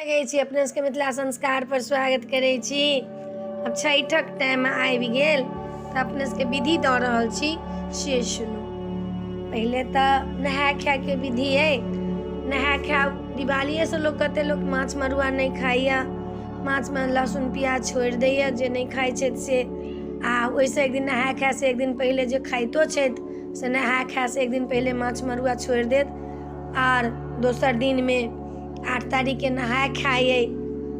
लगै छी अपने सबके मिथिला संस्कार पर स्वागत करै छी। आब छठिक टाइम आबि गेल तऽ अपने सबके विधि दऽ रहल छी, से सुनू। पहिले तऽ नहाय खायके विधि अइ। नहाय खाय दिवालिएसँ लोक, कते लोक माछ मरुआ नहि खाइए, माछमे लहसुन प्याज छोड़ि दैए जे नहि खाइ छथि से। आ ओहिसँ एक दिन नहाय खायसँ एक दिन पहिले जे खाइतो छथि से नहाय खायसँ एक दिन पहिले माछ मरुआ छोड़ि देत। आर दोसर दिनमे 8 तारीखके नहाय खाय अइ,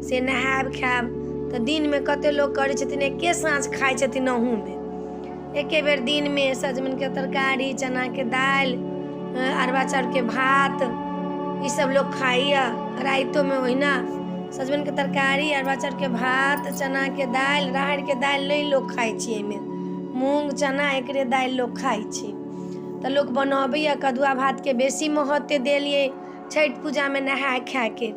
से नहायब खायब तऽ दिनमे कते लोक करै छथिन एके साँझ खाइ छथिन। अहूमे एके बेर दिनमे सजमनिके तरकारी, चनाके दालि, अरबा चाउरके भात, ईसब लोक खाइए। रातिओमे ओहिना सजमनिके तरकारी, अरबा चाउरके भात, चनाके दालि, राहड़िके दालि नहि लोक खाइ छै एहिमे, मूँग चना एकरे दालि लोक खाइ छै। तऽ लोक बनबैए कदुआ भातके बेसी महत्व देल अइ छठि पूजामे। नहाय खायके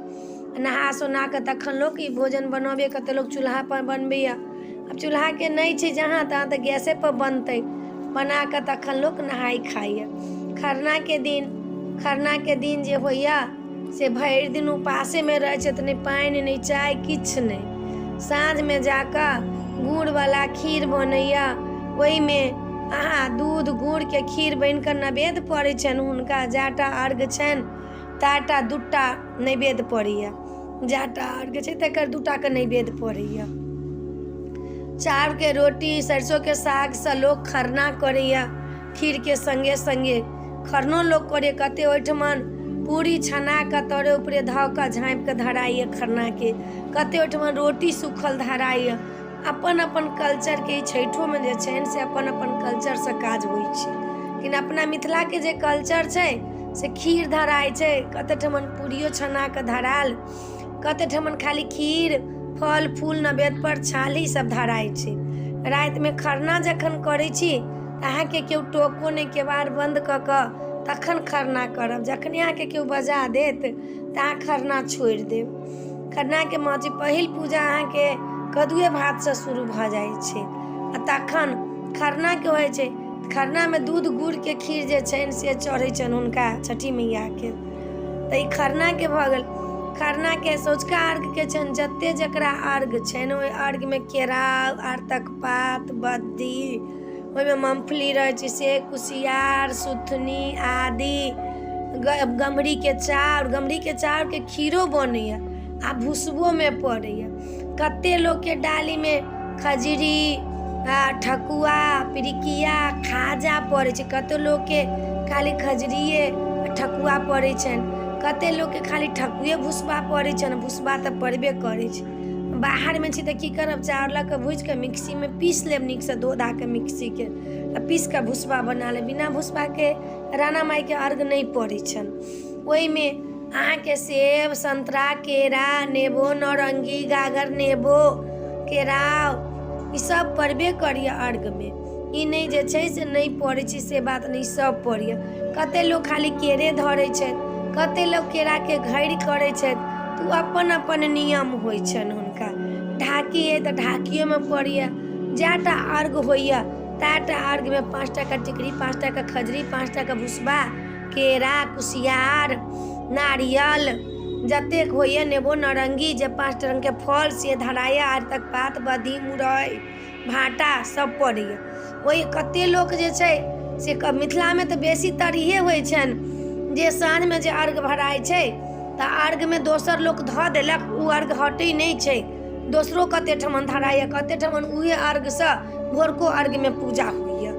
नहा सोना कऽ तखन लोक ई भोजन बनबैए। कतेक लोक चूल्हापर बनबैए, आब चूल्हाके नहि छै जहाँ तहाँ तऽ गैसेपर बनतै। बना कऽ तखन लोक नहाय खाइए। खरनाके दिन, खरनाके दिन जे होइए से भरि दिन उपासेमे रहै छथि, नहि पानि नहि चाय किछु नहि। साँझमे जा कऽ गुड़वला खीर बनैए, ओहिमे अहाँ दूध गुड़के खीर बनि कऽ नैवेद्य पड़ै छनि हुनका। जएटा अर्घ छनि तएटा 2टा नैवेद्य पड़ैए, जएटा अर्घ छै तकर 2टाके नैवेद्य पड़ैए। चाउरके रोटी सरिसोके सागसँ लोक खरना करैए। खीरके सङ्गे सङ्गे खरनो लोक करैए। कतेक ओहिठमन पूरी छना कऽ तरे ऊपरे धऽ कऽ झाँपि कऽ धराइए खरनाके, कतेक ओहिठमन रोटी सूखल धराइए। अपन अपन कल्चरके ई छठिओमे जे छनि से अपन अपन कल्चरसँ काज होइ छै। लेकिन अपना मिथिलाके जे कल्चर छै से खीर धराइ छै, कतेक ठमन पूरियो छना कऽ धरायल, कतेक ठमन खाली खीर फल फूल नैवेद्यपर छाली सब धराइ छै। रातिमे खरना जखन करै छी तऽ अहाँके केओ टोको नहि, केबाड़ बन्द कऽ कऽ तखन खरना करब। जखने अहाँके केओ बजा देत तऽ अहाँ खरना छोड़ि देब। खरनाके माछ पहिल पूजा अहाँके कदुए भातसँ शुरू भऽ जाइ छै आ तखन खरनाके होइ छै। खरनामे दूध गुड़के खीर जे छनि से चढ़ै छनि हुनका छठि मैयाके। तऽ ई खरनाके भऽ गेल। खरनाके सँझुका अर्घके छनि, जतेक जकरा अर्घ छनि ओहि अर्घमे केराउ, आरतक पात, बद्दी, ओहिमे मूँगफली रहै छै से, कुसियार, सुथनी आदि, गम्हरीके चाउर। गम्हरीके चाउरके खीरो बनैए आ भुसबोमे पड़ैए। कतेक लोकके डालीमे खजूरी आ ठकुआ, पिरिकिया, खाजा पड़ै छै। कतेक लोकके खाली खजूरिए आ ठकुआ पड़ै छनि, कतेक लोकके खाली ठकुए भुसबा पड़ै छनि। भुसबा तऽ पड़बे करै छै। बाहरमे छी तऽ की करब? चाउर लऽ कऽ भूजि कऽ मिक्सीमे पीस लेब नीकसँ धो धा कऽ मिक्सीके आ पीस कऽ भुसबा बना लेब। बिना भुसबाके राणा माइके अर्घ नहि पड़ै छनि। ओहिमे अहाँके सेब, संतरा, केरा, नेबो, नारङ्गी, गागर, नेबो, केराउ ईसब पड़बे करैए अर्घमे। ई नहि जे छै से नहि पड़ै छै से बात नहि, सब पड़ैए। कतेक लोक खाली केरे धरै छथि, कतेक लोक केराके घैर करै छथि, तऽ ओ अपन अपन नियम होइ छनि हुनका। ढाकी अइ तऽ ढाकियोमे पड़ैए। जएटा अर्घ होइए तएटा अर्घमे 5 टाके टिकरी, 5 टाके खजूरी, 5 टाके भुसबा, केरा, कुसियार, नारियल, जतेक होइए नेबो, नारङ्गी, जे 5 रङ्गके फल से धराइए। आरतक पात, बद्धी, मुरइ, भाँटा सब पड़ैए ओहि। कतेक लोक जे छै से मिथिलामे तऽ बेसीतर इएह होइ छनि जे साँझमे जे अर्घ भराइ छै तऽ अर्घमे दोसर लोक धऽ देलक, ओ अर्घ हटै नहि छै। दोसरो कतेक ठमन धराइए, कतेक ठमन उएह अर्घसँ भोरको अर्घमे पूजा होइए।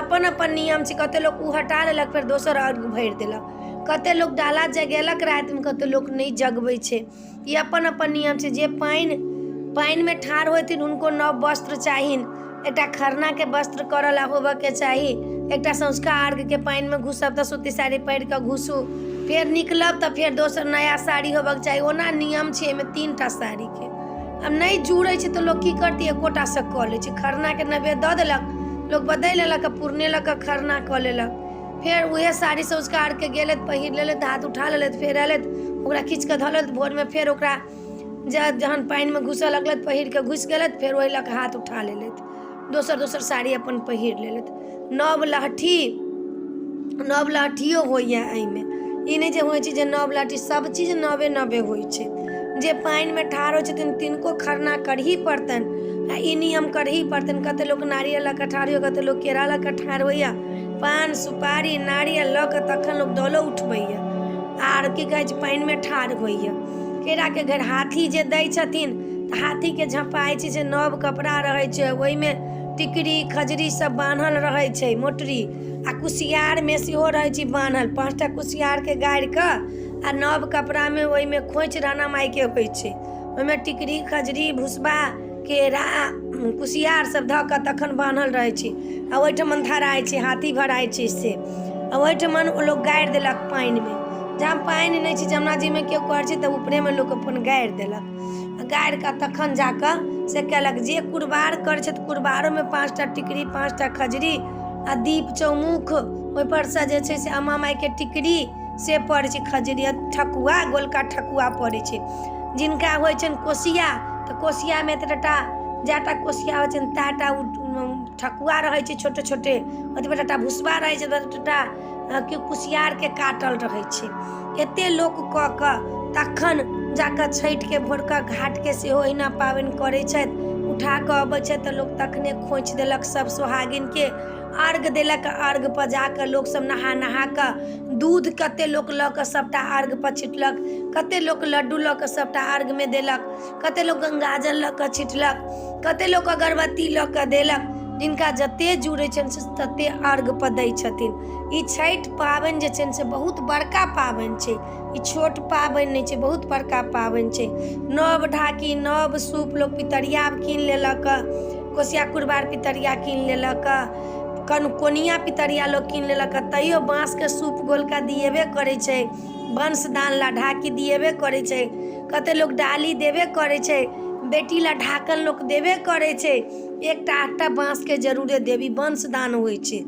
अपन अपन नियम छै। कतेक लोक ओ हटा लेलक, फेर दोसर अर्घ भरि देलक। कतेक लोक डाला जगेलक रातिमे, कतेक लोक नहि जगबै छै। ई अपन अपन नियम छै। जे पानिमे ठाढ़ होथिन हुनको नव वस्त्र चाहिन। एकटा खरनाके वस्त्र करऽ लए होबऽके चाही, एकटा सँझुका अर्घके। पानिमे घुसब तऽ सूती साड़ी पहिर कऽ घुसू, फेर निकलब तऽ फेर दोसर नया साड़ी होबऽके चाही। ओना नियम छै एहिमे 3टा साड़ीके। आब नहि जुड़ै छै तऽ लोक की करतै? एकोटासँ कऽ लै छै। खरनाके नैवेद्य दऽ देलक, लोक बदलि लेलक आ पुरने लऽ कऽ खरना कऽ लेलक। फेर उएह साड़ी सँझुका अर्घके गेलथि, पहिर लेलथि, हाथ उठा लेलथि, फेर अयलथि, ओकरा खींच कऽ धऽ लेलथि। भोरमे फेर ओकरा जहन पानिमे घुसऽ लगलथि, पहिर कऽ घुसि गेलथि, फेर ओहि लऽ कऽ हाथ उठा लेलथि, दोसर दोसर साड़ी अपन पहिर लेलथि। नव लहठी, नव लहठियो होइए एहिमे। ई नहि जे होइ छै जे नव लहठी, सभचीज नवे नवे होइ छै। जे पानिमे ठाढ़ होइ छथिन तिनको खरना करही पड़तनि आ ई नियम करही पड़तनि। कते लोक नारियल लऽ कऽ ठाढ़ होइए, कते लोक केरा लऽ कऽ ठाढ़ होइए। पान सुपारी नारियल लऽ कऽ तखन लोक डलो उठबैए आर की कहै छै पानिमे ठाढ़ होइए। केराके घर हाथी जे दै छथिन तऽ हाथीके झँपाइ छै से नव कपड़ा रहै छै, ओहिमे टिकरी खजरी सब बान्हल रहै छै मोटरी, आ कुसियारमे सेहो रहै छै बान्हल। 5टा कुसियारके गाड़िकऽ आ नव कपड़ामे ओहिमे खोँइछ राणा माइके होइ छै, ओहिमे टिकरी खजरी भुसबा केरा कुसियार सब धऽ कऽ तखन बान्हल रहै छै आ ओहिठमन धराइ छै, हाथी भराइ छै से। आ ओहिठमन ओ लोक गाड़ि देलक पानिमे। जहाँ पानि नहि छै जमुना जीमे केओ करै छै तऽ ऊपरेमे लोक अपन गाड़ि देलक आ गाड़ि कऽ तखन जाकऽ से केलक। जे कुरबार करै छै तऽ कुरबारोमे 5टा टिकरी 5टा खजरी आ दीप चौमुख, ओहिपरसँ जे छै से अम्मा माइके टिकरी से पड़ै छै, खजरी आ ठकुआ, गोलका ठकुआ पड़ै छै। जिनका होइ छनि कोसिया तऽ कोसियामे एतबेटा जएटा कोसिया होइ छनि तएटा ओ ठकुआ रहै छै छोटे छोटे, ओतबेटा भुसबा रहै छै, ओतबेटा कि कुसियारके काटल रहै छै। एते लोक कऽ कऽ तखन जाकऽ छठिके भोरका घाटके सेहो अहिना पाबनि करै छथि। उठा कऽ अबै छथि तऽ लोक तखने खोँइछ देलक सब सोहागिनके, अर्घ देलक। अर्घ पर जाकऽ लोकसब नहा नहा कऽ दूध कते लोक लऽ कऽ सबटा अर्घ पर छिटलक, कते लोक लड्डू लऽ कऽ सबटा अर्घमे देलक, कते लोक गंगाजल लऽ कऽ छिटलक, कते लोक अगरबत्ती लऽ कऽ देलक। जिनका जते जुड़ै छनि से तते अर्घ पर दै छथिन। ई छठि पाबनि जे छनि से बहुत बड़का पाबनि छै, ई छोट पाबनि नहि छै, बहुत बड़का पाबनि छै। नव ढाकी नव सूप लोक पितरिया कीन लेलक, कोसिया कुरबार पितरिया कीन लेलक, कोनिया पितरिया लोक कीन लेलक, तैयो बाँसके सूप गोलका दिएबे करै छै, वंशदान ला ढाकी दिएबे करै छै, कते लोक डाली देबे करै छै, बेटी ला ढाकन लोक देबे करै छै। 1टा 8टा बाँसके जरूरे देबी, वंशदान होइ छै।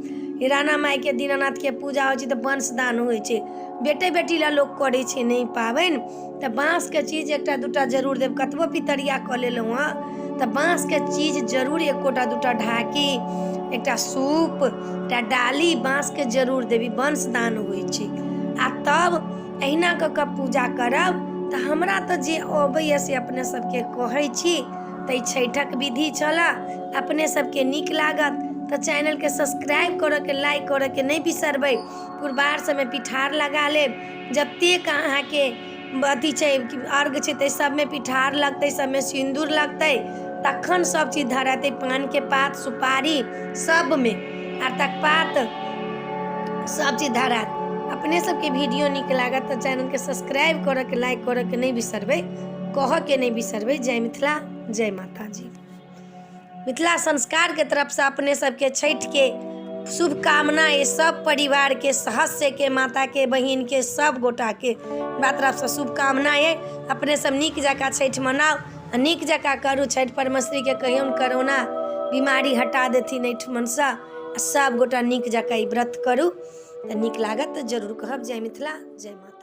राणा माइके दीनानाथके पूजा होइ छै तऽ वंशदान होइ छै, बेटे बेटी ला लोक करै छै नहि पाबनि तऽ बाँसके चीज 1टा 2टा जरूर देब। कतबो पितरिया कऽ लेलहुँ हँ तऽ बाँसके चीज जरूर 1टा 2टा ढाकी, 1टा सूप, 1टा डाली बाँसके जरूर देबी, वंशदान होइ छै। आ तब अहिना कऽ कऽ पूजा करब तऽ हमरा तऽ जे अबैए से अपने सबके कहै छी। तऽ ई छठिक विधि छलए, अपने सबके नीक लागत तऽ चैनलके सब्सक्राइब करऽके लाइक करऽके नहि बिसरबै। कुरबार सबमे पिठार लगा लेब, जतेक अहाँके अथी छै अर्घ छै ताहि सबमे पिठार लगतै, सबमे सिन्दूर लगतै, तखन सब चीज धरेतै, पानके पात सुपारी सबमे आर तक पात सब चीज धरायत। अपने सबके वीडियो नीक लागत तऽ चैनलके सब्सक्राइब करऽके लाइक करऽके नहि बिसरबै, कहऽके नहि बिसरबै। जय मिथिला, जय माताजी। मिथिला संस्कारके तरफसँ अपने सबके छठिके शुभकामना ये, सब परिवारके सहस्यके माताके बहिनके सब गोटाके हमरा तरफसँ शुभकामना ये। अपने सब नीक जकाँ छठि मनाउ आ नीक जकाँ करू। छठि परमेश्वरीके कहियौन करोना बीमारी हटा देथिन एहिठमनसँ आ सब गोटा नीक जकाँ ई व्रत करू तऽ नीक लागत तऽ जरूर कहब। जय मिथिला, जय माता।